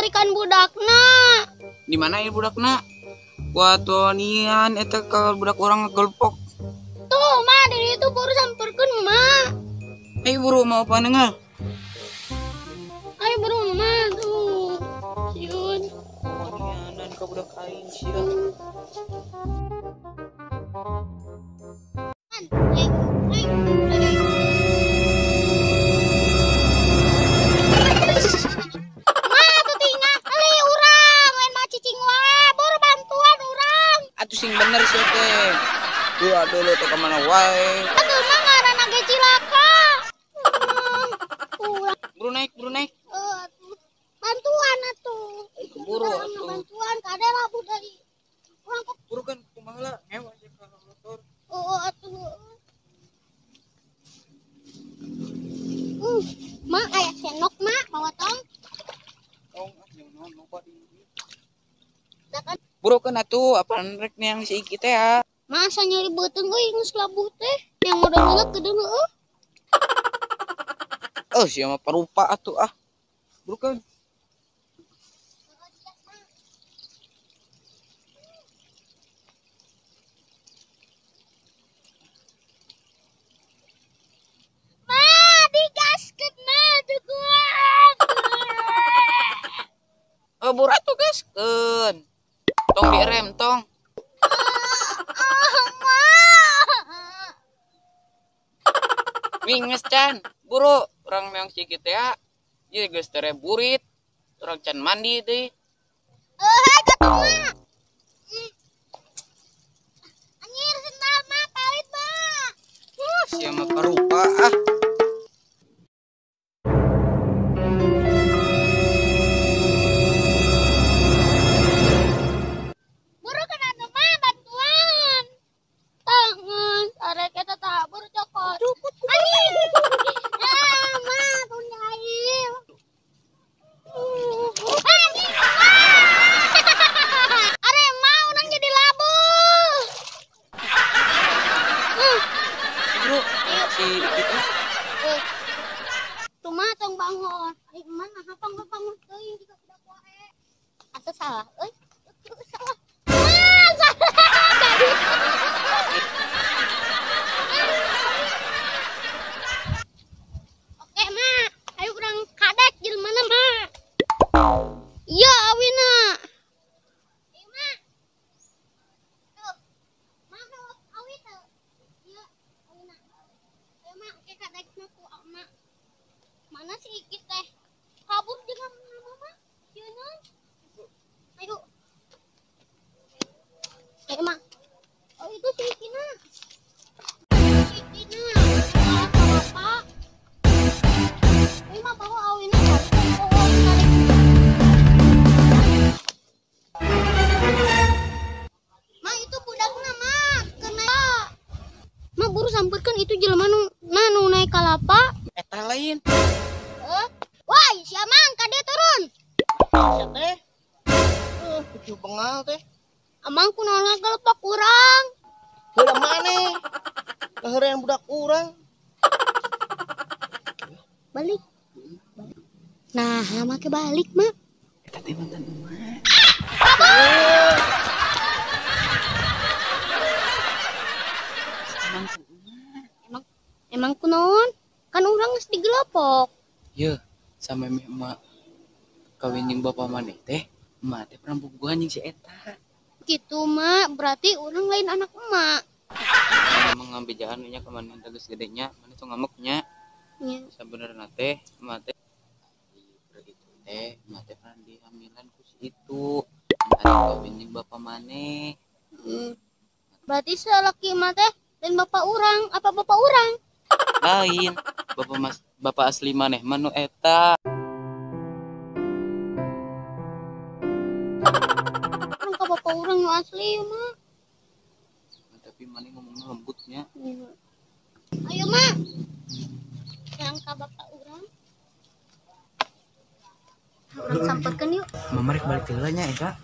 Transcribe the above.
Narikan budakna. Di mana ieu budakna? Watuanian eta ka budak urang ngegelpok. Tuh, Ma, dari itu buru samperkeun, Ma. Ayo buru mau panengal. Ayo buru, Ma, tuh. Siun. Wanianan ka budak aing sieun. Sing bener sih teh. Dua dulu teh kemana wae. Atuh mah ngaranna ge cilaka. Buru naik, buru naik. Bantuan atuh. Buru atuh. Bantuan kade labuh deui. Urang kok buru kan kumaha lah ngewa aja ka motor. Oh atuh. Ma aya senok ma bawa tong. Tong ah naon loba di. Buru kan atuh apaan rek yang si Iki teh ya. Masa nyeri beuteung euy geus labuh teh. Yang modal heula kedeung heueuh. Oh, sia mah parupa atuh ah. Buru kan. Ma, digaskeun ma teu kuat. Oh, buru atuh gaskeun. Tong direm tong. Winges can, buru urang meong si kitu ya. Ieu geus tere burit. Urang can mandi deui. Heuh, katuh mah. Anjir sendal mah palit mah. Sia mah parupa ah. Salah, euy. Salah. Ah, salah. Oke, Ma. Ayo urang kadek jelema Ma. Iya, awina. Ayo, Ma. Tuh. Ma, awi teu. Iya, awina. Ayo, Ma, oke kadekna ku Ma. Mana si Iki teh? Kabur jeung mama. Sieun. Ayo. Ayo, Ma. Oh, itu si Ikina. Si Ikina. Bapak. Ayo, Ma, bawa awina. Ma, itu budakna, Ma. Kena. Ma, buru samperkeun itu jelema nu nu naik kalapa. Eta lain. Woi, si Amang ka dieu turun. Sia teh. Kucu bengal teh. Amang kunaon ngagelepok urang. Heula maneh. Ngaheurean budak urang. Balik. Nah, make balik, Mak. Eta teh mantan emak. Emang emang kunaon? Kan urang geus digelepok. Yeuh, sampe meh emak kawin jeung bapa maneh teh. Emak teh pernah bobogohan jeung si eta. Gitu, Mak. Berarti urang lain anak emak. Emang ngabejaan nya ka maneh teh geus gede nya, maneh tong ngamuk nya. Nya. Sabenerna teh emak teh itu teh emak teh pernah dihamilan ku si itu. Emak teh kawin jeung bapa maneh. Berarti salaki emak teh lain bapak urang, apa bapak urang? Lain. Bapak mas, bapak asli maneh mah nu eta. Bapak urang nu asli, Ma. Nah, tapi maneh ngomongnya lembutnya. Iya. Ayo, Ma. Yang ka bapak urang. Urang samperkeun yuk. Mama rek balik heula nya eta.